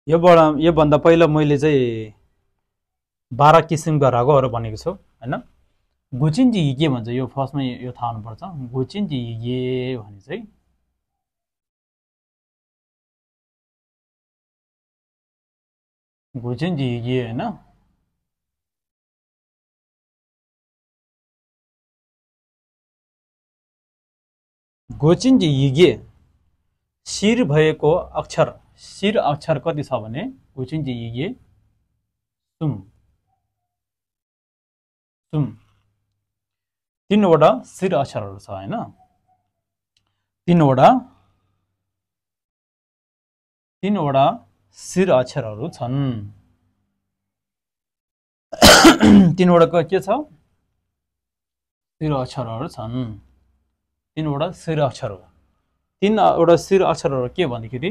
योभन्दा पहिला मैले चाहिँ 12 किसिमका रागहरू भनेको छु हैन। गुचिन्जी हिगे भन्छ, यो फर्स्टमा यो थाहा हुनुपर्छ। गुचिन्जी हिगे भने चाहिँ गुचिन्जी हिगे हैन। गुचिन्जी हिगे शिर भएको अक्षर, शिर अक्षर कति छ भने गुचिन्जी हिगे सुम सुम तीनवटा शिर अक्षरहरू छ हैन। तीनवटा शिर अक्षरहरू छन्। तीनवटा के छ? शिर अक्षरहरू छन्। तीनवटा शिर अक्षरहरू। तीनवटा शिर अक्षरहरू के भन्दाखेरि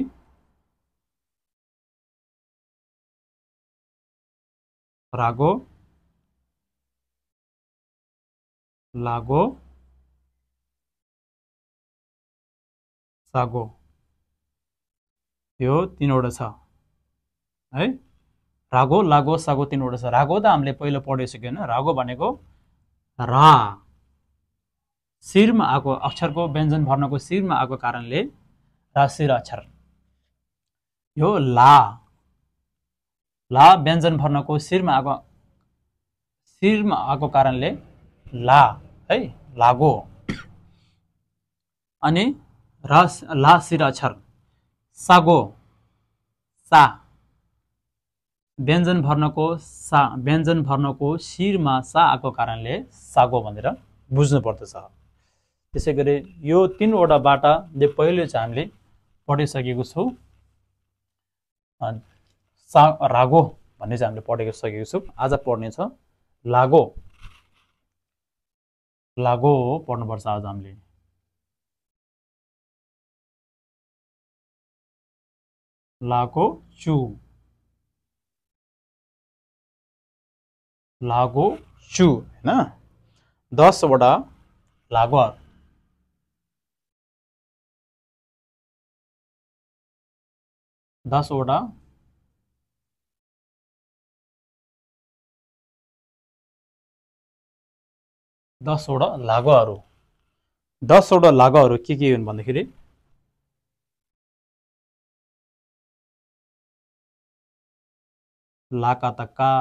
रागो, लागो, सागो, यो तीनवटा छ है। रागो, लागो, सागो तीनवटा छ। रागो त हामीले पहिलो पढिसक्यो हैन। रागो भनेको रा शिरमा आएको अक्षरको व्यञ्जन वर्णको शिरमा आएको कारणले रा शिर अक्षर। यो ला व्यञ्जन वर्णको शिरमा आएको कारणले ला है, लागो। अनि ला शिर अक्षर सागो, सा व्यञ्जन वर्णको शिरमा सा आएको कारणले सागो भनेर बुझ्नु पर्दछ। त्यसैगरी यो तीनवटाबाट पहिले चाहिँ हामीले पढिसकेको छौँ। रागो भन्ने चाहिँ हामीले पढिसकेको छौँ। आज पढ्ने छ लागो। लागो पढ्नुपर्छ आज हामीले। लागो चु, लागो चु हैन। 10 वटा लागो, 10 वटा लागोहरू। 10 वटा लागोहरू के हुन् भन्दाखेरि लाकातका,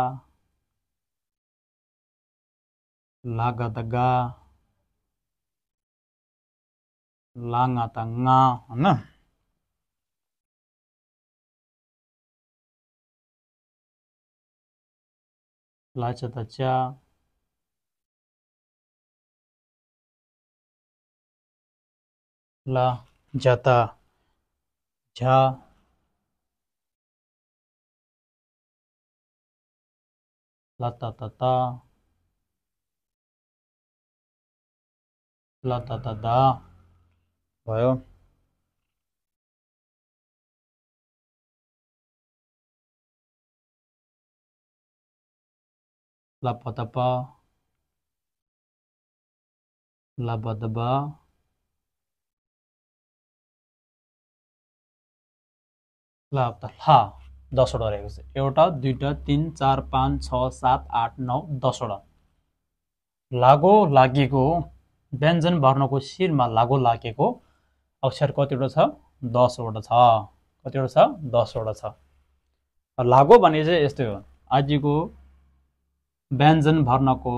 लागातगा, लाङातङा हैन। लाचतचा, ला जाता, झा, लातातता, लातातदा भयो। लापतपा, लाबदबा, लाप्तला 10 वटा रहेको छ। एउटा, दुईटा, 3, 4, 5, 6, 7, 8, 9, 10 वटा। लागो लागेको व्यञ्जन वर्णको शिरमा लागो लागेको अक्षर कतिवटा छ? 10 वटा छ। कतिवटा छ? 10 वटा छ। लागो भने चाहिँ यस्तै हो। आदिको व्यञ्जन वर्णको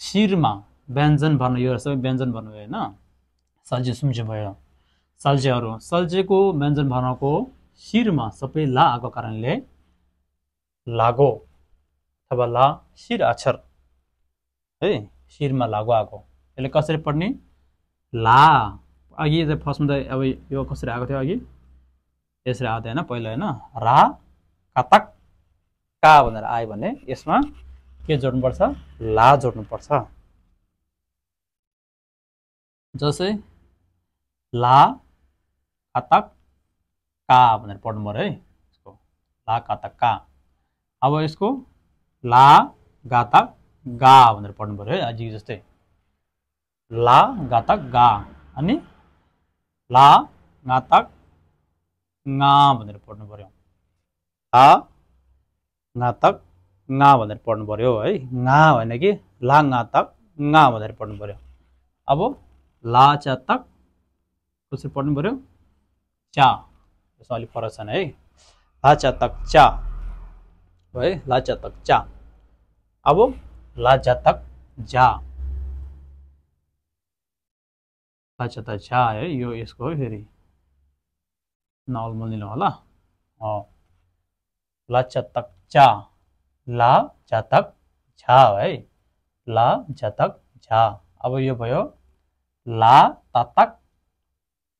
शिरमा व्यञ्जन वर्ण, यो सबै व्यञ्जन वर्ण हो हैन। सल्जे सुम्जे भयो। सल्जेको व्यञ्जन वर्णको शिरमा सबै ला आएको कारणले लागो अथवा ला शिर अक्षर है, शिरमा लागो आएको। यसले कसरी पढ्ने? ला अघि चाहिँ फर्स्टमा त अब यो कसरी आएको थियो? अघि यसरी आएको थियो हैन पहिला हैन। रा कातक का भनेर आयो भने यसमा के जोड्नुपर्छ? ला जोड्नुपर्छ। जस्तै ला कातक का भनेर पढ्नु पर्यो है। यसको ला कातक का। अब यसको ला गातक गा भनेर पढ्नु पर्यो है। अझै जस्तै ला गातक गा अनि ला गातक गा भनेर पढ्नु पर्यो। ला ङा तक ङा भनेर पढ्नु पर्यो है। ङा होइन कि ला ङा तक ङा भनेर पढ्नु पर्यो। अब ला चा तक कसरी पढ्नु पर्यो? चा। यसमा अलिक फरक छैन है। ला चा तक चा है, ला चा तक चा। अब ला जा तक जा, ला चा तक जा है, यो यसको हो फेरि नल मिल्नु होला। ला चा तक चा, ला जा तक झा है, ला जा तक झा। अब यो भयो ला ता तक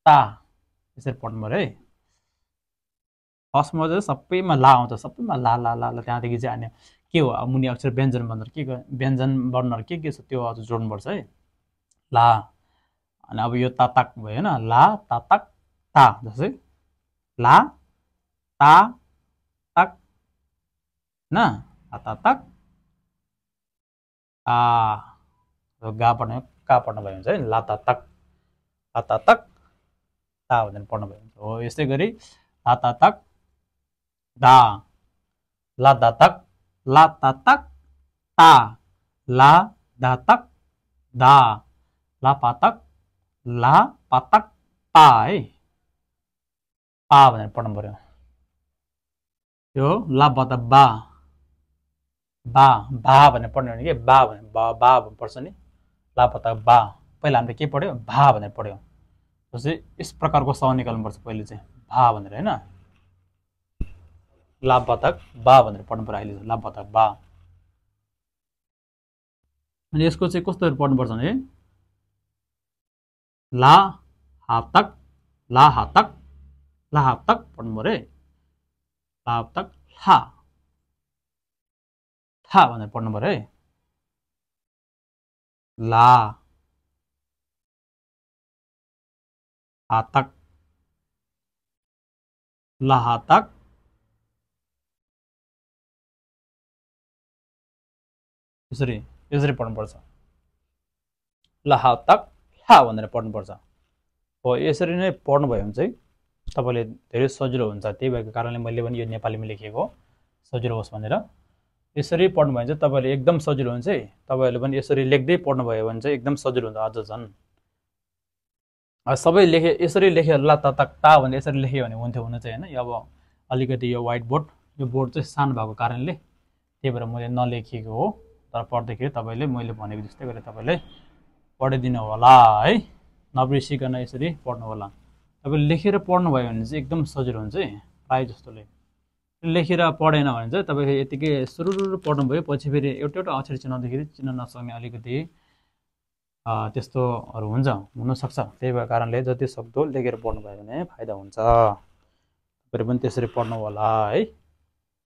ता, यसरी पढ्नु पर्यो है। फर्स्टमा चाहिँ सबैमा ला आउँछ, सबैमा ला ला ला ला, त्यहाँदेखि चाहिँ अनि के हो मुनि अक्षर व्यञ्जन वर्णहरू व्यञ्जन वर्णहरू के छ त्यो अझ जोड्नुपर्छ है। ला अनि अब यो तातक भयो होइन, ला तातक ता, जस्तै ला ता तक न, ला तातक ता, गा पढ्नु का पढ्नु भयो हुन्छ है। ला तातक ता भनेर पढ्नु भयो हुन्छ हो। यस्तै गरी ला तातक दा, ला दातक ला तातक ता, ला दातक दा, ला पातक पा है, पा भनेर पढ्नु पर्यो। यो ला बत बा, बा बा भनेर पढ्नु भने के बा भने बा पर्छ नि, ला बत बा। पहिला हामीले के पढ्यो? भा भनेर पढ्यो। जस्तै यस प्रकारको स निकाल्नुपर्छ पहिले चाहिँ भा भनेर होइन, ला बतक बा भनेर पढ्नु पर्यो अहिले, ला बतक बा। अनि यसको चाहिँ कस्तो पढ्नुपर्छ भने ला हातक ला हातक ला हातक पढ्नु पर्यो है, ला हातक हा था भनेर पढ्नु पर्यो है। ला हातक ला हातक यसरी पढ्नुपर्छ, ला हातक हा भनेर पढ्नुपर्छ हो। यसरी नै पढ्नुभयो भने चाहिँ तपाईँले धेरै सजिलो हुन्छ। त्यही भएको कारणले मैले पनि यो नेपालीमा लेखेको सजिलो होस् भनेर। यसरी पढ्नुभयो भने चाहिँ तपाईँले एकदम सजिलो हुन्छ है। तपाईँहरूले पनि यसरी लेख्दै पढ्नुभयो भने चाहिँ एकदम सजिलो हुन्छ अझ झन्। सबै यसरी लेख्यो ला ततक ता भनेर यसरी लेख्यो भने हुन्थ्यो हुन चाहिँ होइन। अब अलिकति यो व्हाइट बोर्ड यो बोर्ड चाहिँ सानो भएको कारणले त्यही भएर मैले नलेखेको हो। तर पढ्दाखेरि तपाईँले मैले भनेको जस्तै गरेर तपाईँले पढिदिनु होला है, नबिर्सिकन यसरी पढ्नु होला। तपाईँले लेखेर पढ्नुभयो भने चाहिँ एकदम सजिलो हुन्छ है। प्रायः जस्तोले लेखेर पढेन भने चाहिँ तपाईँले यतिकै सुरु पढ्नुभयो, पछि फेरि एउटा अक्षर चिनाउँदाखेरि चिन्न नसक्ने अलिकति त्यस्तोहरू हुनसक्छ। त्यही भएको कारणले जति सक्दो लेखेर पढ्नुभयो भने फाइदा हुन्छ। तपाईँले पनि त्यसरी पढ्नु होला है।